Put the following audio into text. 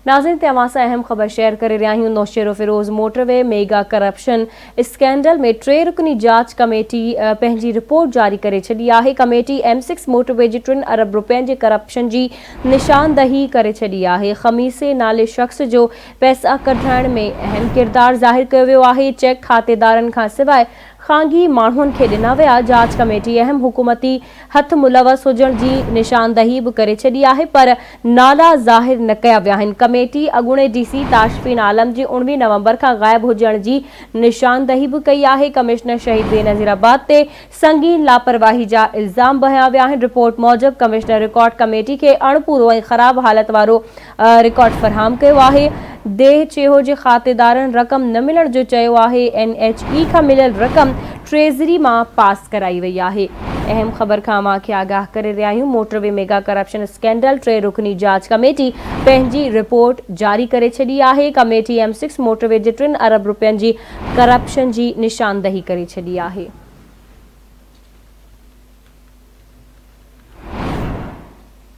ناظرين تي اوهان سان اهم خبر شيئر ڪري رهيا آهيون Naushahro Feroze motorway mega corruption scandal ۾ ٽي رڪني جاچ ڪميٽي پنهنجي رپورٽ جاري ڪري ڇڏي آهي ڪميٽي ايم سڪس موٽروي جي ٽن ارب رپين جي ڪرپشن جي نشاندهي ڪري ڇڏي آهي خميسي نالي شخص جو پئسا ڪڍرائڻ ۾ اهم ڪردار ظاهر ڪيو ويو آهي چيڪ کاتيدارن کان سواء خانگي ماڻهن کي ڏنا ويا، جاچ ڪميٽي اهم حڪومتي هٿ ملوث هجڻ جي نشاندهي به ڪري ڇڏي آهي پر نالا ظاهر نه ڪيا ويا آهن، ڪميٽي اڳوڻي ڊي سي تاشفين عالم جي 19 نومبر کان غائب هجڻ جي نشاندهي به ڪئي آهي، ڪمشنر شهيد بينظير آباد تي سنگين لاپرواهي جا الزام به هنيا ويا آهن، رپورٽ موجب ڪمشنر رڪارڊ ڪميٽي کي اڻپورو ۽ خراب حالت وارو رڪارڊ فراهم ڪيو آهي، ديهه چيهو جي کاتيدارن رقم نه ملڻ جو چيو آهي، اين ايڇ اي کان مليل رقم ٽريزري مان پاس ڪرائي وئي آهي. اهم خبر کان اوهان کي آگاهه ڪري رهيا آهيون، motorway mega corruption scandal ٽي رڪني جاچ ڪميٽي پنهنجي رپورٽ جاري ڪري ڇڏي آهي، committee M six motorway جي ٽن ارب رپين جي ڪرپشن جي نشاندهي ڪري ڇڏي آهي.